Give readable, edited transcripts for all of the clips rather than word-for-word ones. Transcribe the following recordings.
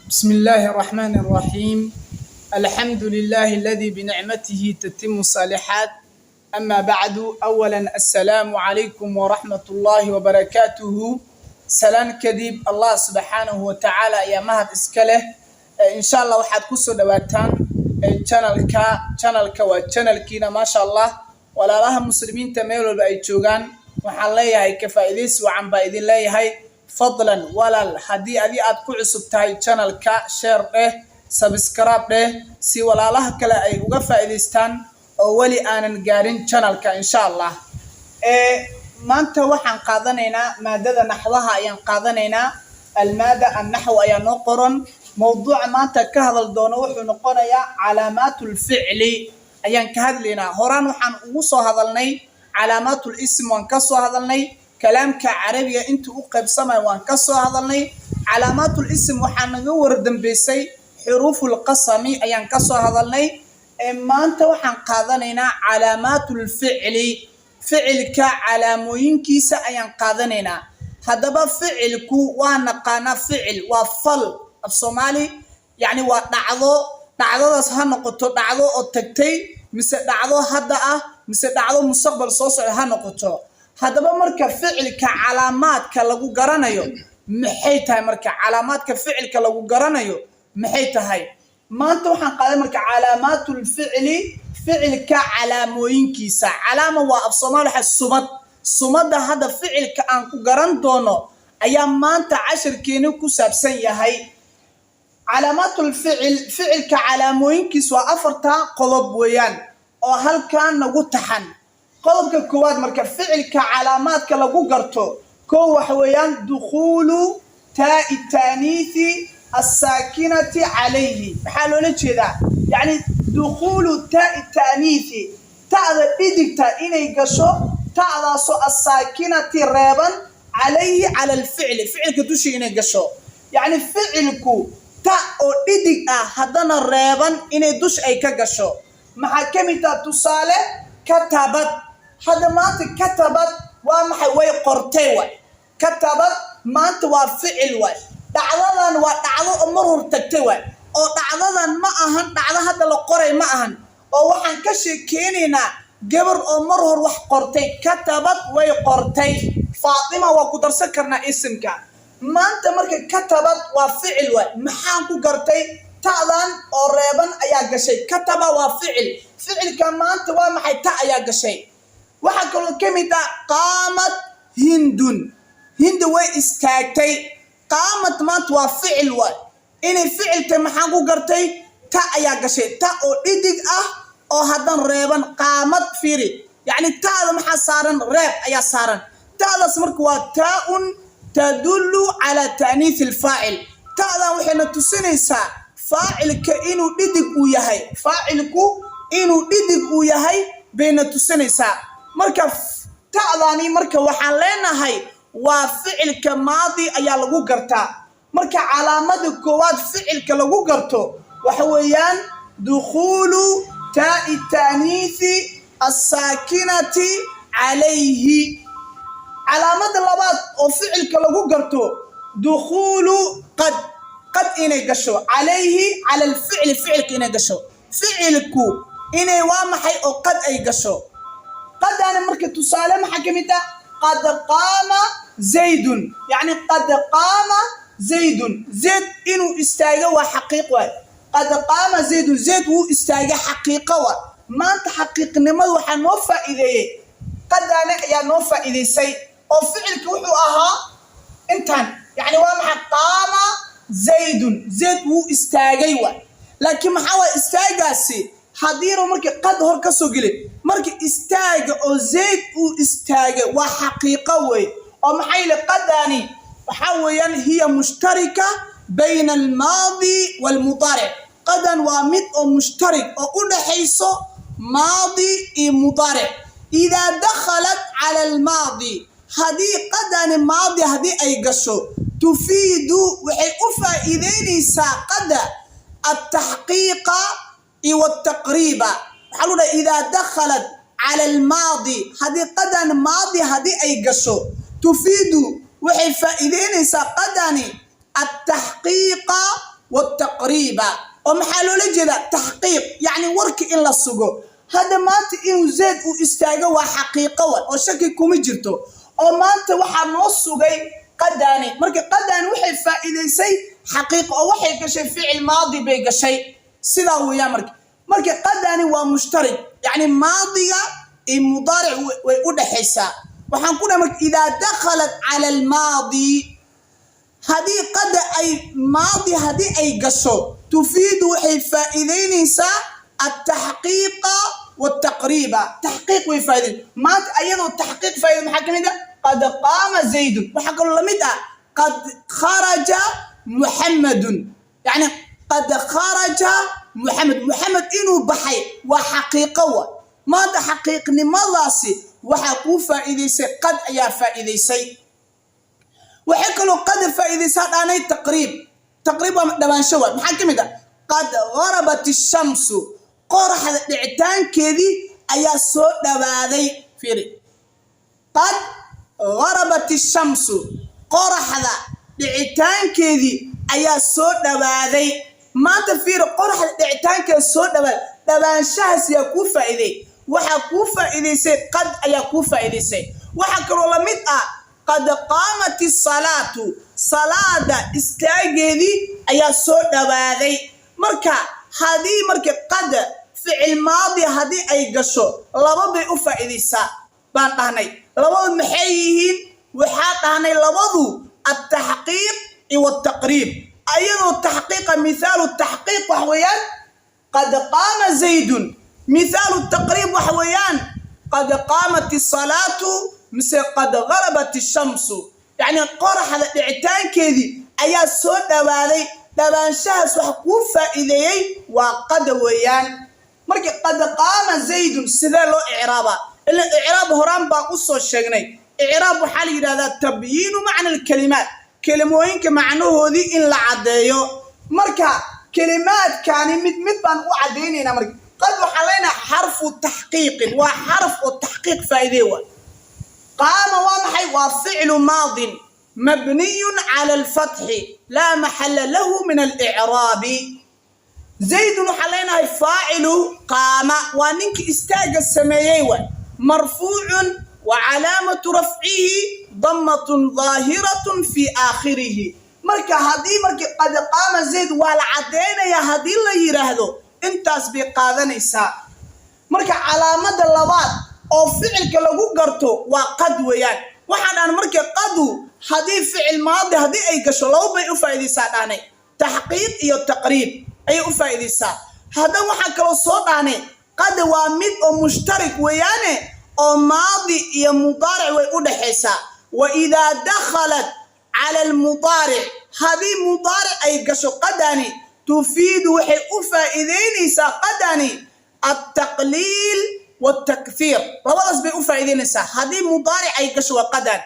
بسم الله الرحمن الرحيم، الحمد لله الذي بنعمته تتم الصالحات، أما بعد. أولا، السلام عليكم ورحمة الله وبركاته. Salaan kadib, Allah subxaanahu watacaala ayaa mahad iska leh. Insha Allah waxaad kusoo dhawaataan channelka. Channelka waa channelkiina, maasha Allah. Walaalaha Muslimiinta meel walba ay joogaan waxaan leeyahay ka faa'iidaysi wacan baa idin leeyahay. Fadlan walaal, haddii adi aad ku cusub tahay channelka, share dheh, subscribe dheh, si walaalaha kale ay uga faa'iidaystaan oo weli aanan gaarin channelka, insha Allah. Maanta waxaan qaadanaynaa maadada naxwaha ayaan qaadanaynaa. المادة النحو ayaa noo qoran. Mawduuca maanta ka hadal doono wuxuu noqonayaa calaamaat الفعل ayaan ka hadlaynaa. Horaan waxaan ugu soo hadalnay calaamaat الاسم, waan ka soo hadalnay. Kalaamka Carabiga intuu u qaybsamayo waan ka soo hadalnay. Calaamaat الاسم waxaa naga wardambeysay xuruuf القسم ayaan ka soo hadalnay. Maanta waxaan qaadanaynaa calaamaat الفعل, ficilka calaamooyinkiisa ayaan qaadanaynaa. Haddaba ficilku waa naqaanaa, ficil waa fal, af Soomaali yacni waa dhacdo. Dhacdadaas ha noqoto dhacdo oo tagtay, mise dhacdo hadda ah, mise dhacdo mustaqbal soo socda ha noqoto. Haddaba marka ficilka calaamaadka lagu garanayo maxay tahay? Marka calaamaadka ficilka lagu garanayo maxay tahay? Maanta waxaan qaaday marka calaamaat الفعل, ficilka calaamooyinkiisa. Calaama waa af Soomaali waxa sumad. Sumadda hadda ficilka aan ku garan doono ayaa maanta cashirkeeni ku saabsan yahay. Calaamaat الفعل, ficilka calaamooyinkiisa waa afarta qodob weeyaan oo halkan nagu taxan. Qodobka koowaad marka ficilka calaamaadka lagu garto, kow waxa weeyaan دخول تاء التأنيث الساكنة عليه. Maxaa loola jeedaa? Yacni دخول تاء التأنيث, ta'da dhidigta inay gasho, ta'daasoo الساكنة reeban, عليه على الفعل, ficilka dushii inay gasho. Yacni ficilku ta oo dhidig ah haddana reeban inay dush ay ka gasho. Maxaa ka mid taha tusaale? كتبت. Hadda maanta كتبت waa maxay? Way qortay waay. كتبت maanta waa ficil waay. Dhacdadan waa dhacdo oo mar hor tagtay waay, oo dhacdadan ma ahan dhacdo hadda la qoray ma ahan, oo waxaan ka sheekeynaynaa gabar oo mar hor wax qortay. كتبت, way qortay. Faatima waa ku darsan karnaa isimka maanta. Marka كتبت waa ficil waay. Maxaan ku gartay? Ta'dan oo reeban ayaa gashay. كتب waa ficil. Ficilka maanta waa maxay? Ta ayaa gashay. Waxaa kaloo ka mid ah قامت هند, Hinda way istaagtay. قامت maanta waa ficil waay. Inay ficiltay maxaan ku gartay? Ta ayaa gashay, ta oo dhidig ah oo haddan reeban. قامت, fiiri, yacni ta'da maxaa saaran? Reeb ayaa saaran ta'daas. Marka waa تاء تدل على تأنيث الفاعل. Ta'dan waxayna tusinaysaa faacilka inuu dhidig uu yahay. Faacilku inuu dhidig uu yahay bayna tusinaysaa. Marka ta'dani marka waxaan leenahay waa ficilka maadi ayaa lagu gartaa. Marka calaamada koowaad ficilka lagu garto waxa weeyaan دخول تاء التأنيث الساكنة عليه. Calaamada labaad oo ficilka lagu garto دخول قد, قد inay gasho, عليه على الفعل, ficilka inay gasho. Ficilku inay waa maxay oo قد ay gasho. Qadaana marka tusaale maxaa ka mid ah? قد قام زيد. Yacni قد قام زيد, Zayd inuu istaago waa xaqiiq waay. قد قام زيد, Zayd wuu istaagay, xaqiiqo waay. Maanta xaqiiqnimada waxaa noo faa'iideeyey qadaane ayaa noo faa'iideysay, oo ficilka wuxuu ahaa intan, yacni waa maxay? قام زيد, Zayd wuu istaagay waay. Laakiin maxaa waay istaagaasi haddiinu marka قد hor ka soo gelin? Marka istaaga oo Zayd uu istaagay waa xaqiiqo wey, oo maxaa yili qadani waxaa weeyaan هي مشتركة بين الماضي والمضارع. Qadan waa mid oo mushtarik oo u dhaxayso maadi iyo mudaaric. إذا دخلت على الماضي, haddii qadani maadi haddii ay gasho, تفيد, waxay u faa'iideynaysaa qada التحقيق iyo والتقريب. Waxaa lu dhahay إذا دخلت على الماضي, haddii qadan maadi haddii ay gasho, تفيد, waxay faa'iideynaysaa qadani التحقيق. Wataqriiba oo maxaa loola jeedaa? Taxqiiq, yacni warki in la sugo. Hadda maanta inuu Zayd uu istaago waa xaqiiqo wa oo shaki kuma jirto, oo maanta waxaa noo sugay qadaani. Marka qadaani waxay faa'iidaysay xaqiiqo oo waxay gashay ficil maadi bay gashay. Sidaa weeyaan. Marka qadaani waa mushtarik, yacni maadiga iyo mudaaric way u dhexaysaa. Waxaan ku dhahay marka idaa dakhalat cala almaadi, haddii qada ay maadi haddii ay gasho, tufiidu waxay faa'iidaynaysaa altaxqiiqa waltaqriiba. Taxqiiq way faa'iidayn maanta ayadoo taxqiiq faa'iida. Maxaa ka mid ah? Qad qaama Zaydun. Waxaa kaloo lamid ah qad kharaja Muxammadun, yacni qad kharaja Muxamed, Muxamed inuu baxay waa xaqiiqo. Wa maanta xaqiiqnimadaasi waxaa kuu faa'iidaysay qad ayaa faa'iidaysay. Waxay kaloo qad faa'iidaysaa dhaanay taqriib. Taqriib waa dhawaansho. Waa maxaa ka mid ah? Qad garabat ishamsu, qoraxda dhicitaankeedii ayaa soo dhawaaday. Fiiri, qad garabat ishamsu, qoraxda dhicitaankeedii ayaa soo dhawaaday. Maanta fiiri, qoraxda dhicitaankeeda soo dhawaaday, dhawaanshahaas yaa kuu faa'iiday? Waxaa kuu faa'iidaysay qad ayaa kuu faa'iidaysay. Waxaa kaloo la mid ah qad qaamat isalaatu, salaada istaageedii ayaa soo dhawaaday. Marka haddii marka qad ficil maadi haddii ay gasho, laba bay u faa'iidaysaa baan dhahnay. Labadu maxay yihiin? Waxaa dhahnay labadu altaxqiiq iyo waltaqriib. Ayadoo taxqiiqa, mithaalu taxqiiq wax weeyaan qad qaama Zaydun. Mithaalu taqriib waxa weeyaan qad qaamat isalaatu mise qad garabat ishamsu, yacni qoraxda dhicitaankeedii ayaa soo dhawaaday. Dhawaanshahaas wax kuu faa'iideeyey waa qada weeyaan. Marka qad qaama Zaydun sidee loo icraabaa? Ila icraab horaan baan u soo sheegnay. Icraab waxaa la yidhahdaa tabyiinu macna alkalimaat, kelimooyinka macnahoodii in la caddeeyo. Marka kelimaadkani mid mid baan u caddaynaynaa. Marka qad waxaan leenahay xarfu taxqiiqin, waa xaraf oo taxqiiq faa'iidey. Waa qaama waa maxay? Waa ficlu maadin mabniyun cala alfatxi, laa maxalla lahu min alicraabi. Zaydun waxaan leenahay faacilu qaama, waa ninki istaagga sameeyey, waay marfuucun wa calaamatu rafcihi damatun daahiratun fi aakhirihi. Marka haddii markii qad qaama Zayd waa la caddeynayaa haddii la yidhaahdo, intaas bay qaadanaysaa. Marka calaamada labaad oo ficilka lagu garto waa qad weeyaan. Waxaan dhahan marka qadu haddii ficil maadi haddii ay gasho, laba bay u faa'iidaysaa dhahnay, taxqiiq iyo taqriib ayay u faa'iidaysaa. Haddana waxaan kaloo soo dhahnay qad waa mid oo mushtarik weeyaane oo maadi iyo mudaaric way u dhexaysaa. Wa idaa dakhalat cala almudaaric, haddii mudaaric ay gasho qadani, tufiidu waxay u faa'iideynaysaa qadani altaqliil waltakhiir. Labadaas bay u faa'iideynaysaa haddii mudaaric ay gasho. Waa qadan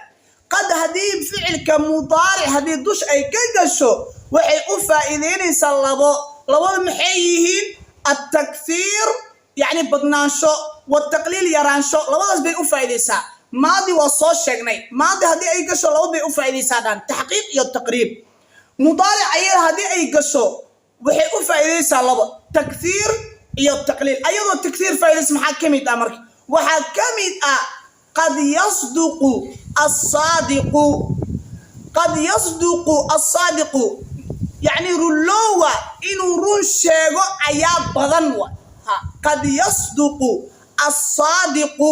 qad haddii ficilka mudaaric haddii dush ay ka gasho, waxay u faa'iideynaysaa labo. Labada maxay yihiin? Altakhiir, yacni badnaansho, wataqliil, yaraansho. Labadaas bay u faa'iidaysaa. Maadi waa soo sheegnay, maadi haddii ay gasho laba bay u faa'iidaysaa dhan, taxqiiq iyo taqriib. Mudaaric ayada haddii ay gasho waxay u faa'iidaysaa labo, takhiir iyo taqliil. Ayadoo takhiir faa'iidaysa maxaa ka mid ah? Marka waxaa ka mid ah qad yasduqu assaadiqu. Qad yasduqu assaadiqu, yacni runloowa inuu run sheego ayaa badan. Wa ha qad yasduqu assaadiqu,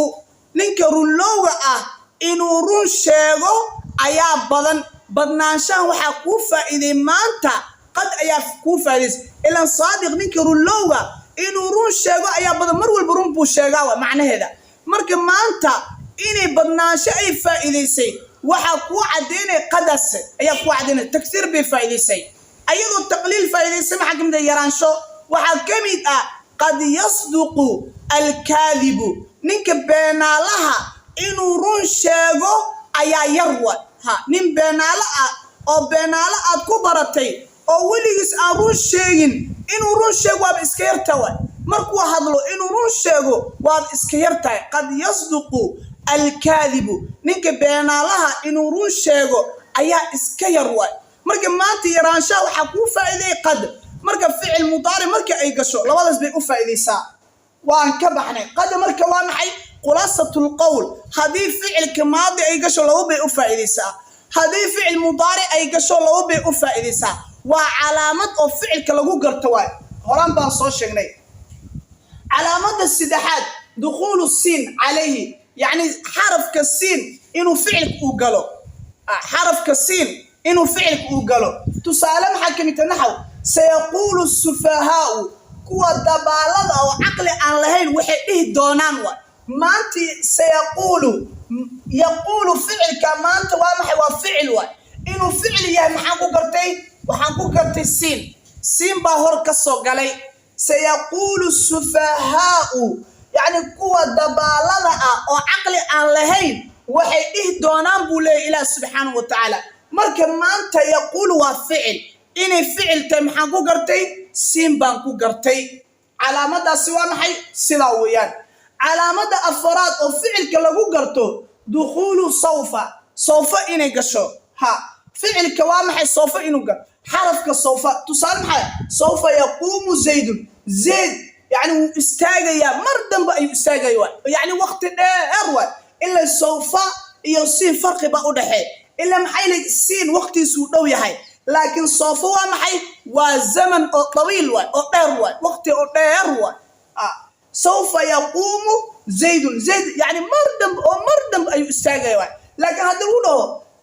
ninka runlowga ah inuu run sheego ayaa badan. Badnaanshahan waxaa kuu faa'iiday maanta qad ayaa kuu faa'iidaysa. Ilan saadiq, ninka runlowga inuu run sheego ayaa badan, mar walba run buu sheegaa wa macnaheeda. Marka maanta inay badnaansho ay faa'iidaysay waxaa kuu caddaynaya qadas ayaa kuu caddaynaya. Takhiir bay faa'iidaysay. Ayadoo taqliil faa'iidaysay maxaa ka mid ah? Yaraansho. Waxaa ka mid ah qad yasduqu alkaadibu, ninka beenaalaha inuu run sheego ayaa yar. Wa ha nin beenaalo ah oo beenaalo aad ku baratay oo weligiis aan run sheegin, inuu run sheego waaba iska yarta. Wa markuu hadlo inuu run sheego waaba iska yartahay. Qad yasduqu alkaadibu, ninka beenaalaha inuu run sheego ayaa iska yar waay. Marka maanta yaraanshaha waxaa kuu faa'iideeyay qad. Marka ficil mudaaric marka ay gasho, labadaas bay u faa'iideysaa. Waan ka baxnay qad. Marka waa maxay khulaasatul qowl? Haddii ficilka maadi ay gasho, laba bay u faa'iideysaa. Haddii ficil mudaaric ay gasho, laba bay u faa'iideysaa. Waa calaamad oo ficilka lagu garto waay. Horaan baan soo sheegnay. Calaamada saddexaad, dukhuulu siin calayhi, yacni xarafka siin inuu ficilka uu galo, xarafka siin inuu ficilka uu galo. Tusaale maxaa ka mid? Naxw sayaquulu sufahaau, kuwa dabaalada oo caqli aan lahayn waxay dhihi doonaan waay. Maanti sayaquulu, yaquulu, ficilka maanta waa maxay? Waa ficil waay. Inuu ficil yahay maxaan ku gartay? Waxaan ku gartay siin. Siin baa hor ka soo galay. Sayaquulu sufahaau, yacni kuwa dabaalada ah oo caqli aan lahayn waxay dhihi doonaan, buu leeyahy Ilaah subxaanahu wa tacaala. Marka maanta yaquulu waa ficil. Inay ficil tahay maxaan ku gartay? Siin baan ku gartay. Calaamadaasi waa maxay? Sidaa weeyaan. Calaamada afaraad oo ficilka lagu garto, dukhuulu sawfa, sawfa inay gasho. Ha, ficilka waa maxay? Sawfa inuu galo, xarafka sawfa. Tusaale maxay? Sawfa yaquumu zaydun, Zayd yani wuu istaagayaa, mar dambe ayuu istaagaya waay, yacni waqti dheer waay. Ila sawfa iyo siin farqi baa u dhexeey. Ila maxay le? Siin waqtiisuu dhow yahay, laakiin sawfa waa maxay? Waa zaman oo tawiil waay, oo dheer waay, waqti oo dheer waay. Sawfa yaquumu zaydun, Zayd yani mar dambe oo mar dambe ayuu istaagaya waay. Laakiin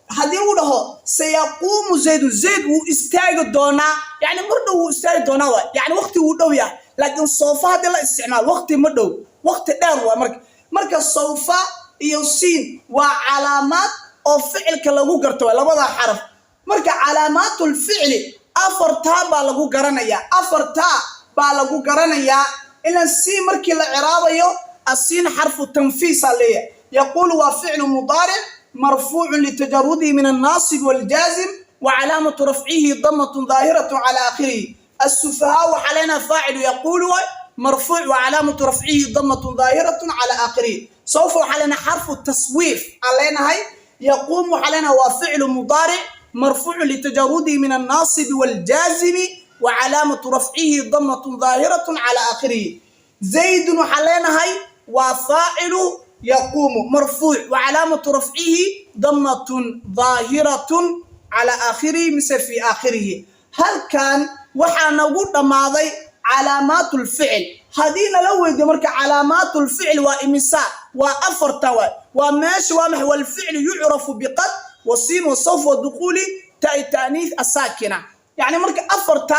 haddii lagu dhaho sayaquumu zaydun, Zayd wuu istaagi doonaa, yani mar dhow wuu istaagi doonaa waay, yani waqti wuu dhow yahay. Laakiin sawfa haddii la isticmaalo, waqti ma dhow, waqti dheer waay. Marka sawfa iyo siin waa calaamaad oo ficilka lagu garto waay, labada xaraf. Marka calaamaatulficli afartaa baa lagu garanayaa, afartaa baa lagu garanayaa. Ilan siin markii la ciraabayo, asiin xarfu tanfiisaa leeyahay. Yaquulu waa ficlu mudaaric marfuucu litajarudihi min annaasib waljaazim, وcalaamatu rafcihi damatun daahiratu cala aakhirihi. السفهاء waxaa leenaha faacilu yaquulu waay, marfuuc وcalaamatu rafcihi damatun daahiratu cala aakhirihi. Sawfa waxaa leenaha xarfu taswiif aan leenahay. Yaquum waxaa leenahay waa ficlu mudaaric marfuucu litajarudihi min annaasibi waljaazimi وcalaamatu rafcihi damatun daahiratu cala aakhirihi. Zaydun waxaa leenahay waa faacilu yaquumu, marfuuc وcalaamatu rafcihi damatun daahiratun cala aakhirihi mise fi aakhirihi. Halkan waxaa nagu dhammaaday calaamaatulficil. Haddii nala weydiyo marka calaamaatulficil waa imisa? Waa afarta waay. Waa meesha waa maxay? Walficlu yucrafu biqad wasiin wasawf waduquuli ta'i ta'niis asaakina. Yacni marka afarta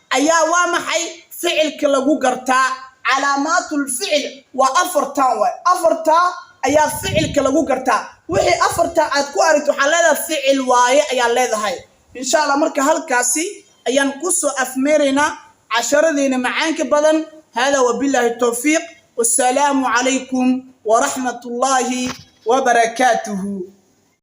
ayaa waa maxay ficilka lagu gartaa? Calaamaatulficil waa afartan waay. Afartaa ayaa ficilka lagu gartaa. Wixii afartaa aad ku aragto, waxaa leedahay ficil waaye ayaa leedahay, insha Allah. Marka halkaasi ayaan kusoo afmeeraynaa casharadeena macaanka badan. Hada wabillahi towfiiq, wassalaamu calaykum waraxmat ullaahi wabarakaatuhu.